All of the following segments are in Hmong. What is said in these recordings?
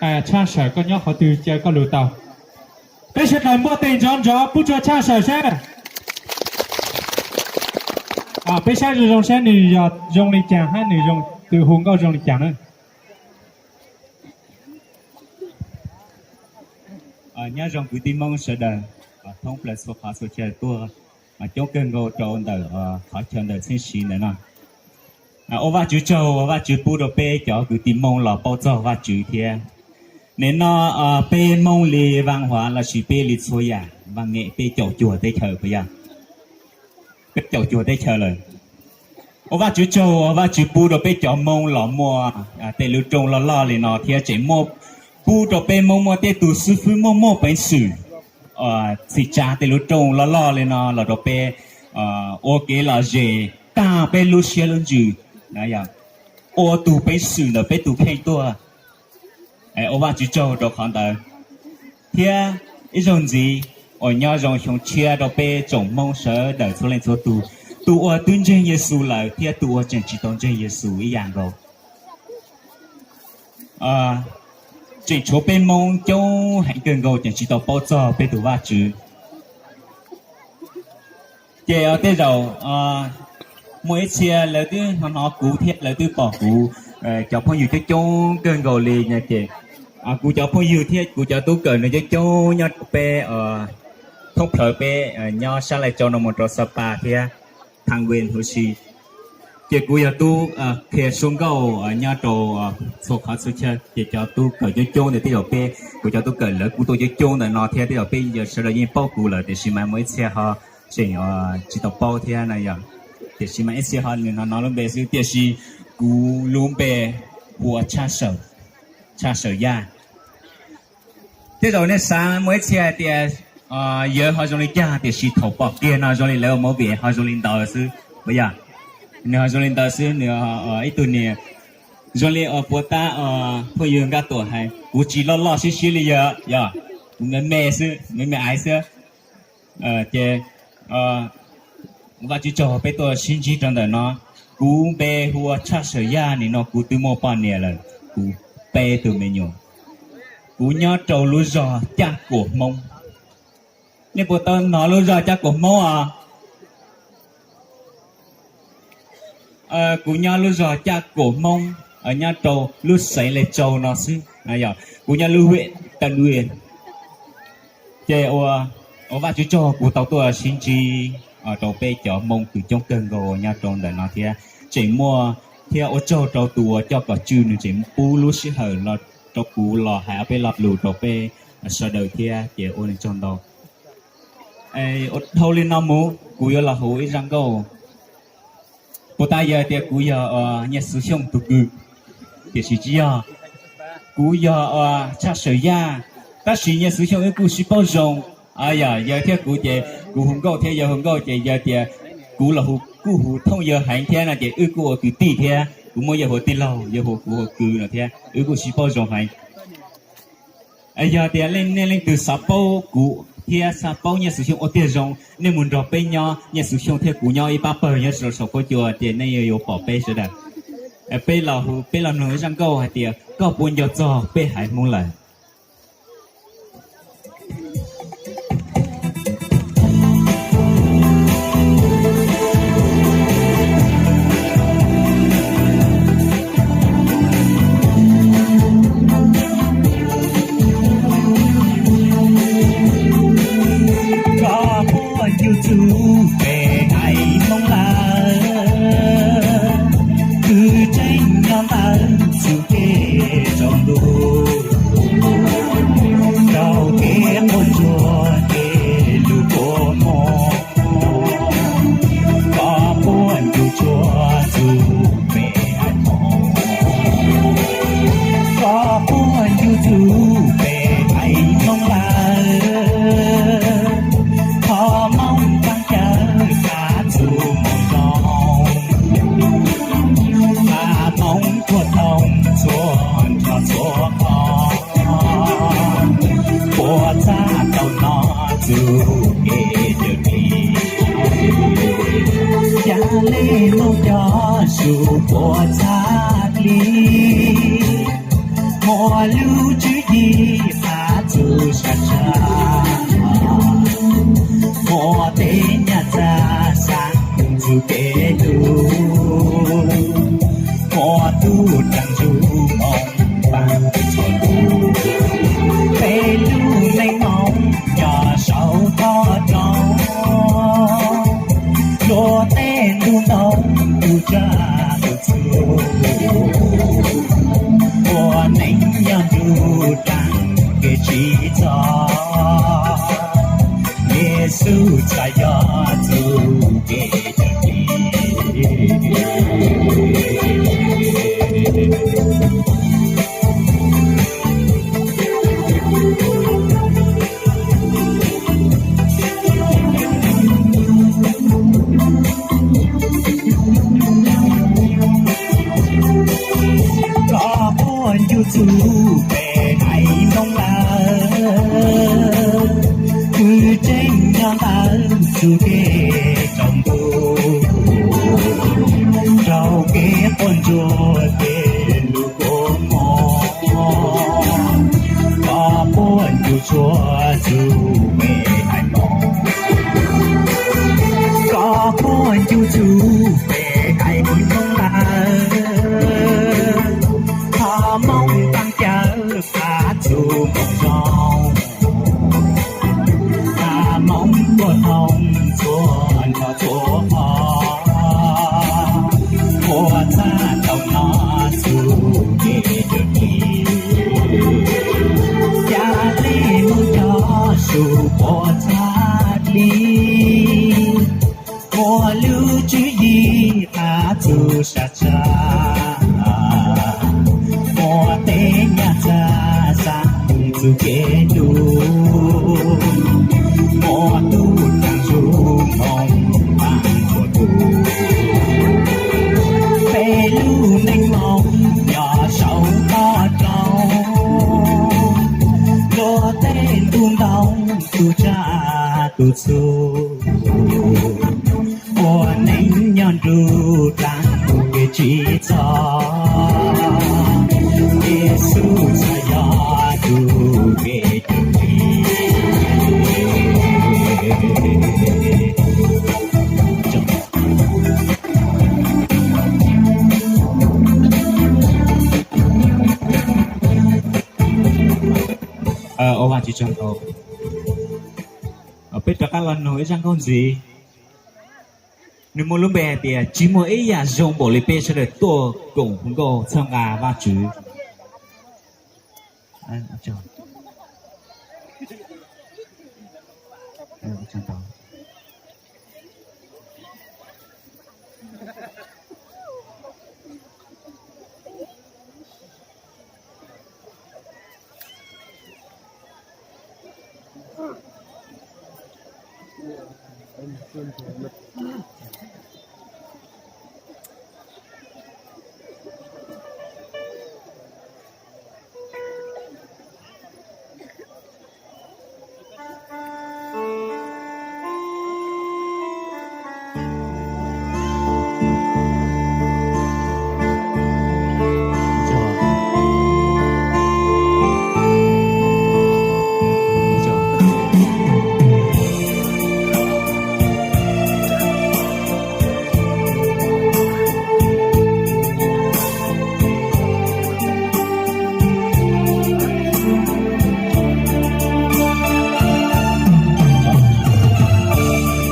Tshaj Sawm, koj nyob qhov twg caw koj lug tau. Peb sawv daws npuaj tes nrov nrov pub rua Tshaj Sawm saib. Peb saib zoo zoo saib nws yog zoo li cas hab nws zoo, tus hu nkauj zoo li cas na. Nyob zoo kwv tij Hmoob sawv daws, thoob plaws txhua qhov txhua chaw tuaj, coob kawg nkaus rau ntawm qhov chaw ntawm Txheej Siv ntawm no. Ua Vajtswv tsaug, Vajtswv pub rau peb cov kwv tij Hmoob los paub txog Vajtswv thiab. Nim no peb Hmoob li vaaj huav lossis peb li txhua yam vaaj ngem peb caum cuag teb chaws puas yog? Peb caum cuag teb chaws lawm. Ua Vajtswv tsaug, Vajtswv pub rau peb cov Hmoob los muaj tej lub rooj loj loj li no thiab tseem muaj pub rau peb Hmoob muaj tej tug xib fwb muaj muaj peev xwm txhim tsa tej lub rooj loj loj li no los rau peb ua kev lom zem taag peb lub siab lub ntsws, ua tug peev xwm ntawm peb tug kheej tuaj. Ua Vajtswv tsaug rau qhov ntawd. Thiab ib zaug ntxiv uas nyob zoo xyoo tshiab rau peb tsoom Hmoob sawv daws txhua leej txhua tug, tus uas twb ntseeg Yexus lawm thiab tus uas tseem tsis tau ntseeg Yexus ib yam nkaus. Tseem tshuav peb Hmoob coob heev kawg nkaus tseem tsis tau paub txog peb tus Vajtswv. Ces tej zaum muaj ib txhia lawv twb hnov hnov kuv thiab lawv twb pom kuv cov phooj ywg coob coob kawg nkaus li no ces kuv cov phooj ywg thiab kuv cov tub kawm nws coob coob nyob rau peb thoob plaws peb nyob sab Lais Tsau no mus rau Xa Pas thiab Thaaj Wen huv si. Ces kuv yog tub qhia suab nkauj nyob rau txhua qhov txhua chaw ces cov tub kawm coob coob ntawd tej zaum peb, kuv cov tub kawm lawv kuj tuaj coob coob ntawm no thiab tej zaum peb sawv daws yeej paub kuv lawm tiam sis mas muaj ib txhia ho tseem tsis tau paub thiab na yom. Tiam sis mas ib txhia ho nws hnov hnov lub npe xwb tiam sis kuv lub npe hu ua Tshaj Sawm, Tshaj Sawm Yaj. Tej zaum nej xav muaj ib txhia hais tias yawg ho zoo li cas tiam sis thaum pom kiag no zoo li lawv ua movie ho zoo li ntawd xwb puas yog? Nws ho zoo li ntawd xwb, nws ib tug niag zoo li puas tab phooj ywg Nkaj Tuam hais kuv tsis loj loj siab siab li yawg yog, kuv me me xwb, me me aiv xwb. Ces Vajtswv tsaug peb tuaj sib ntsib rau ntawm no. Kuv npe hu ua Tshaj Sawm Yaj, nim no kuv twb muaj poj niam lawm, kuv peb tug me nyuam. Kuv nyob rau lub zog Caj Kuam Hmoob. Nej puas tau hnov lub zog Caj Kuam Hmoob os? Kuv nyob lub zog Caj Kuam Hmoob, nyob rau lub xeev Lais Tsau no xwb. Kuv nyob lub hwm Tau Dua. Ces ua Vajtswv tsaug kuv tau tuaj sib ntsib rau peb cov Hmoob kws coob kawg nkaus nyob rau ntawm no thiab tseem muaj, thiab ua tsaug rau tus uas coj kom tswj nws tseem pub lub sij hawm los rau kuv los hais ob peb lo lus rau peb sawv daws thiab ces ua nws tsaug ntau. Dhau li no mus kuv yuav los hu ib zaj nkauj. Puas tas yog tias kuv yog Nyiaj Xuv Xyooj tus kws? Tiam sis tsis yog, kuv yog Tshaj Sawm Yaj, tab sis Nyiaj Xuv Xyooj wb kuj sib paub zoo. Yog yawg thiab kuv ces kuv hu nkauj thiab yawg hu nkauj ces yog tias kuv los kuj hu thooj yawg heev thiab no ces wb kuj ua kwv tij thiab, kuv muab yawg hu tij laug, yawg hu kuv hu kwv no thiab wb kuj sib paub zoo heev. Yog tias nej leej twg xav paub kuv thiab xav paub Nyiaj Xuv Xyooj ua tiag zoo, nej mus nrog peb nyob, Nyiaj Xuv Xyooj thiab kuv nyob ib pab pawg nyob saum huab cua ces nej yuav pom peb sawv daws. Peb los hu, peb los mloog ib zaj nkauj hais tias koj puas nco txog peb haiv Hmoob lawm. Koj puas nco txug peb haiv Hmoob lawm, kws tseem nyob ntawm txug kev tsaus ntuj, rau kev quaj ntsuag kev lug kua muag. Koj puas nco txug peb haiv Hmoob, koj puas nco txug peb haiv Hmoob lawm, qhov Hmoob taag cawv kav txug moog zoo, qhov Hmoob tuaj toog txhua nrho txhua qhov, puas txhaj tau nov txug kev cawm dim, ca le Moob cov sub puas txhaj plig. Muaj lub tswv yim qab txug sab tshaj, muaj tej nyaj txag xaa txug kev lug, muaj tub rag ntsuj moog paab txhua tug. Peb lub neej moov nyob saum toj roob, luag tej ntuj ntoo tug tsaj tug txug, ua neej nyob nruj dlaag kev tswv txoj. Yexus txhad yog txuj kev cawm dim. Koj quaj ncu txug peb haiv Moob Lawm, kwv tseeb nyob ntawm txuj kev tsaus ntuj, raug kev quaj ntsuag kev lug kua muag. Koj quaj ncu txug txuj peb haiv Moob, koj quaj ncu txug peb haiv Moob Lawm, thov Moob taag caw qab txug moog zoo, thov Moob kuaj thoob txhua nrho txhua qhov, puab txhaj tau nov txuj kev cawm dim. Ca le Moob cov sub puab txhaj dim, muaj lub tswv yim qab txug sab tshaj, muaj tej nyaj txag xaa txug kev lug, muaj tub rag ntsuj moog paab txhua tug. Peb lub neej moov nyob saum toj roob, luag tej ntuj ntoo tug tsaj tug txug, ua neej nyob nruj dlaag kev tswv txoj. Yexus txhad yog txuj kev cawm dim. Ua Vaajtswv tsaug ntau. Peb rov qab los nug ib zaj nkauj ntxiv. Nws muaj lub npe hais tias tsis muaj ib yaam zoo npaum li peb sawv daws tuaj koom hu nkauj txhawb nqa Vaajtswv.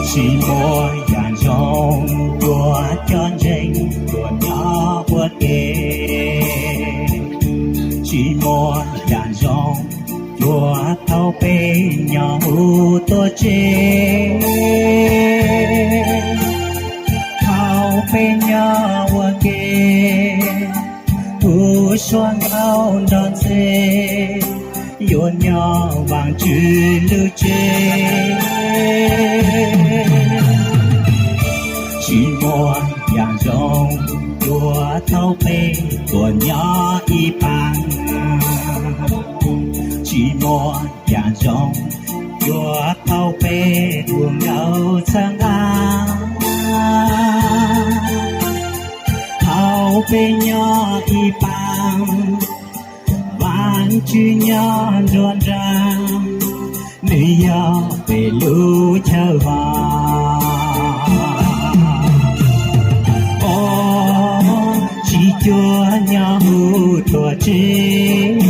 Tsis muaj yaam zoo dua cov ntseeg tuaj nyob ua ke. Tsis muaj yaam zoo dua thaum peb nyob huv tuaj tseg. Thaum peb nyob ua ke, huv sua nkauj nrog ntxeg, yuav nyob Vaajtswv lub tsev. Tsis muaj yaam zoo dua thaum peb tuaj nyob ib paag. Tsis muaj yaam zoo dua thaum peb hu nkauj txhawb nqa. Thaum peb nyob ib paag, Vaaj Tswv nyob nruab nrab, nws yog peb lub chaw vog. Ob tsis cuag nyob huv tuam tsev,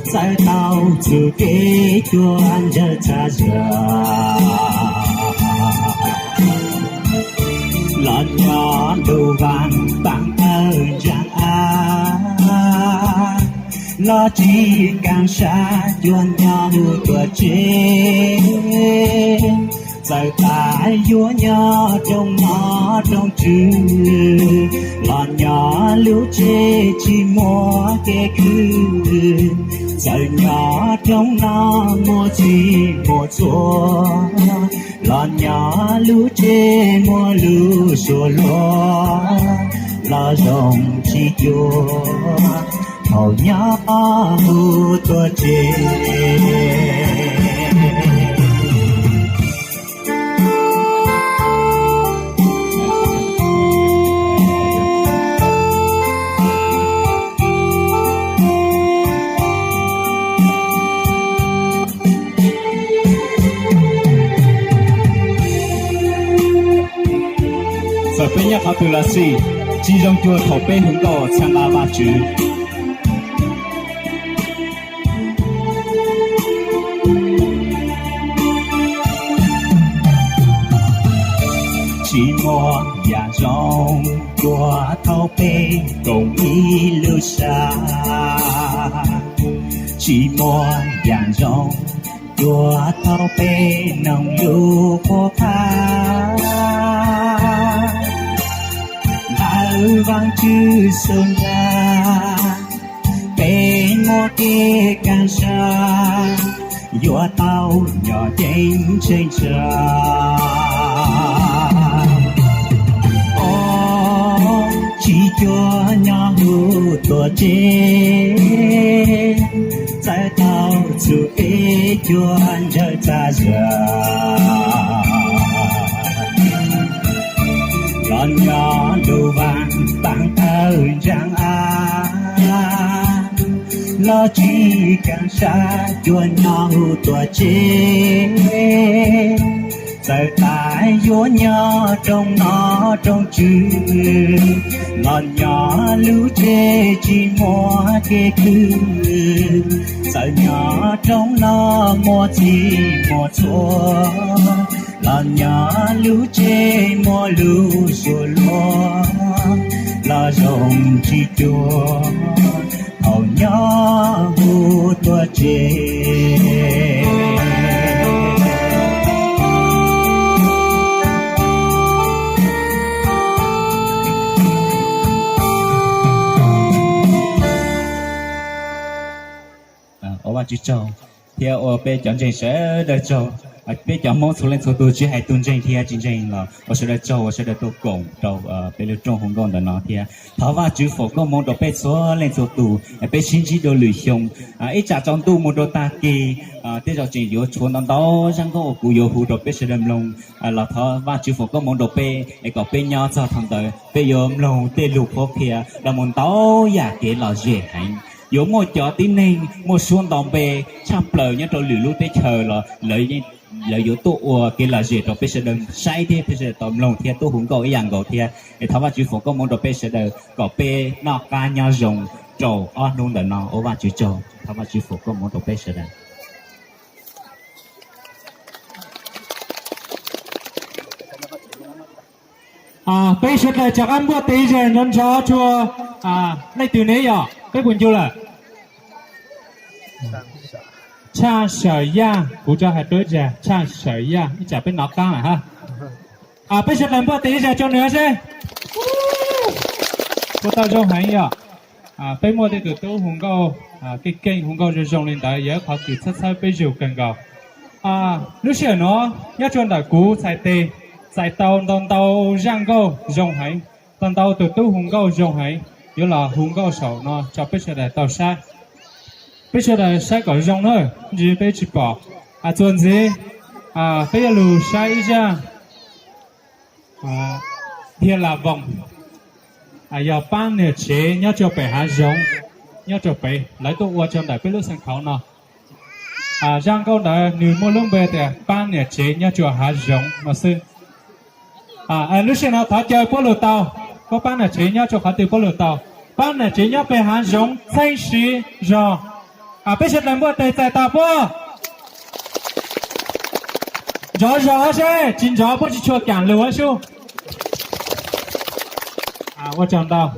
txawj tau txuj kev cuag ntsawg txha zag. Los nyob ntuj vaaj taag awj ntsaag av, los tsis kaaj sab cuag nyob huv tuam tsev. Txawj tas yuav nyob rooj noj rooj tswv, los nyob lub tsev tsis muaj kev khwv. Txawj nyob rooj noj muaj txhij muaj txhua, los nyob lub tsev muaj lub suab luag, los zoo tsis cuag thaum nyob huv tuam tsev. Txawm peb nyob qhov twg los xij, tsis zoo cuag thaum peb hu nkauj txhawb nqa Vajtswv. Tsis muaj yaam zoo cuag thaum peb koom ib lub sab. Tsis muaj yaam zoo cuag thaum peb noog lub qhuab qha ntawm Vaajtswv xub ntiag. Peb muaj kev kaaj sab yuav tau nyob ceeb tsheej sab. Ob tsis cuag nyob huv tuam tsev, txawj tau txuj kev cuag ntsawg txha zag. Los nyob ntuj vaaj taag awj ntsaag av, los tsis kaaj sab cuag nyob huv tuam tsev. Txawj tas yuav nyob rooj noj rooj tswv, los nyob lub tsev tsis muaj kev khwv. Txawj nyob rooj noj muaj txhij muaj txhua, los nyob lub tsev muaj lub suab luag, los zoo tsis cuag thaum nyob huv tuam tsev. Ua Vajtswv tsaug, thiab ua peb cov ntseeg sawv daws tsaug. Peb cov Hmoob txhua leej txhua tug tsis hais tug ntseeg thiab tsis ntseeg los ua sawv daws tsaug, ua sawv daws tuaj koom rau peb lub rooj hu nkauj ntawm no thiab thov Vajtswv foom koob hmoov rau peb txhua leej txhua tus, peb sib ntsib dua lwm xyoo. Ib tsam tsaus ntuj mus rau tag kis, tej zaum tseem yuav tshuav ntau ntau zaj nkauj uas kuv yuav hu rau peb sawv daws mloog. Los thov Vajtswv foom koob hmoov rau peb es kom peb nyob txog thaum ntawd peb yuav mloog tej lus qhuab qhia los mus ntau yam kev lom zem heev. Yuav muaj cov tib neeg muaj suab nto npe tshaj plaws nyob rau lwm lub teb chaws los lawv yuav tuaj ua kev lom zem rau peb sawv daws saib thiab peb sawv daws tau mloog thiab tuaj hu nkauj ib yam nkaus thiab. Es thov Vajtswv foom koob hmoov rau peb sawv daws kom peb noj qab nyob zoo rau ob hnub ntawm no, ua Vajtswv tsaug, thov Vajtswv foom koob hmoov rau peb sawv daws. Peb sawv daws rov qab npuaj tes zag nrov nrov rua. Leej twg ne yom? Peb puas ncu lawm? Tshaj Sawm Yaj, kuv rov hais rau ib zag, Tshaj Sawm Yaj, ib tsam peb nov qaab lawm hab. Peb sawv daws npuaj tes ib zag rua nwg seb. Puas tau zoo heev yom? Peb muaj tej tus tub hu nkauj keej keej, hu nkauj zoo zoo li ntawd, yog ib qhov kws txhawb txhawb peb zug kawg nkaus. Lub sij hawm nuav nyob rua ntawm kuv txhais tes txais tau ntau ntau zaj nkauj zoo heev, tau ntau tus tub hu nkauj zoo heev, yuav los hu nkauj saum no rua peb sawv daws tau saib. Peb sawv daws saib kom zoo na, ntsis peb tsis pom. Txuas ntxiv, peb yuav lug saib ib zaj Dhia La Voos, yog paab nwg tsev nyob rua pem hav zoov. nyob rau pem, lawv tuaj ua rau ntawm peb lub xeev khaum no. Zaj nkauj ntawd nws muaj lub npe tias pab niam tsev nyob rau hav zoov no xwb. Lub sij hawm no thov caw puab lug tau, puab pab niam tsev nyob rau qhov twg puab lug tau, pab niam tsev nyob pem hav zoov txheeb siv zog. Peb sawv daws npuaj tes txais tos puab. Nrov zog seb, tsis nrov puab tsis tshua kaam lug sub. Ua tsaug ntau.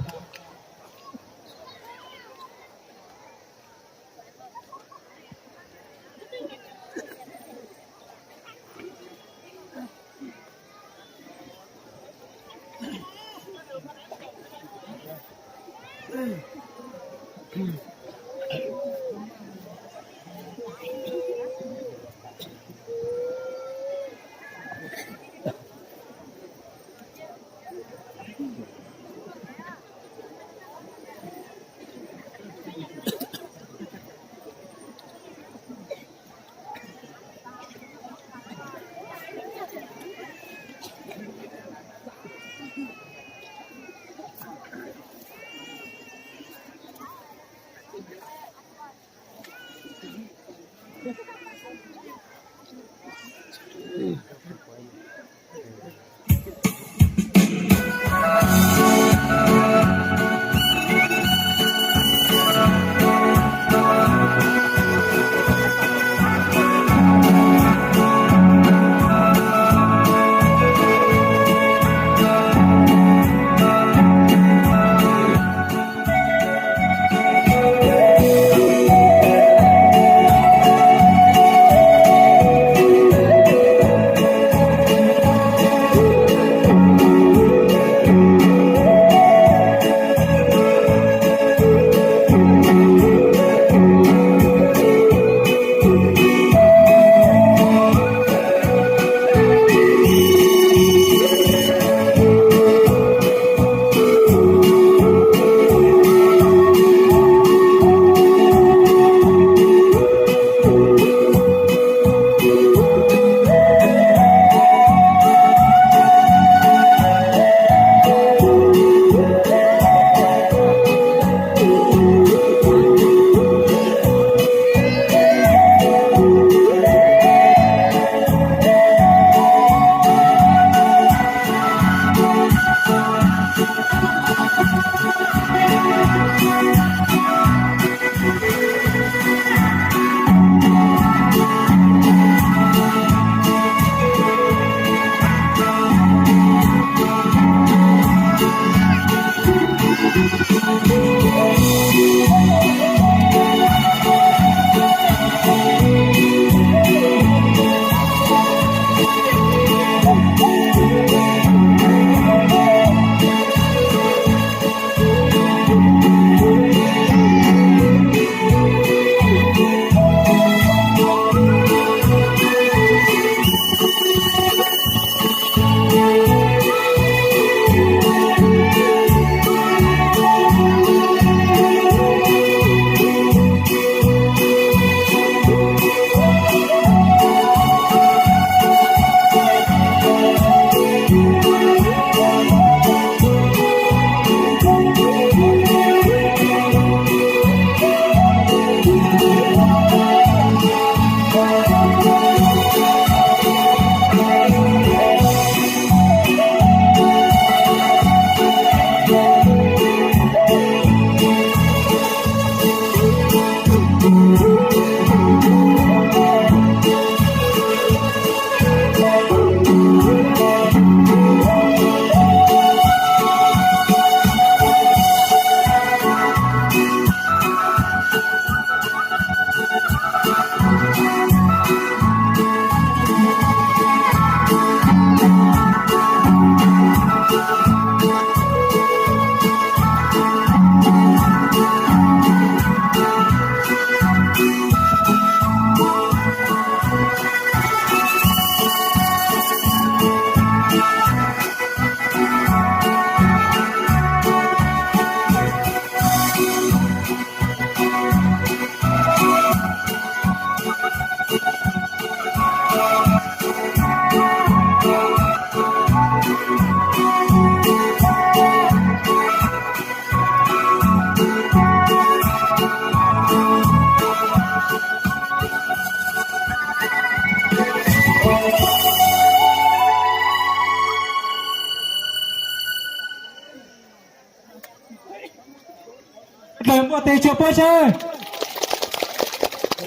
Daws npuaj tes tsuag puab sawb.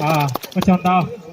Ua tsaug ntau.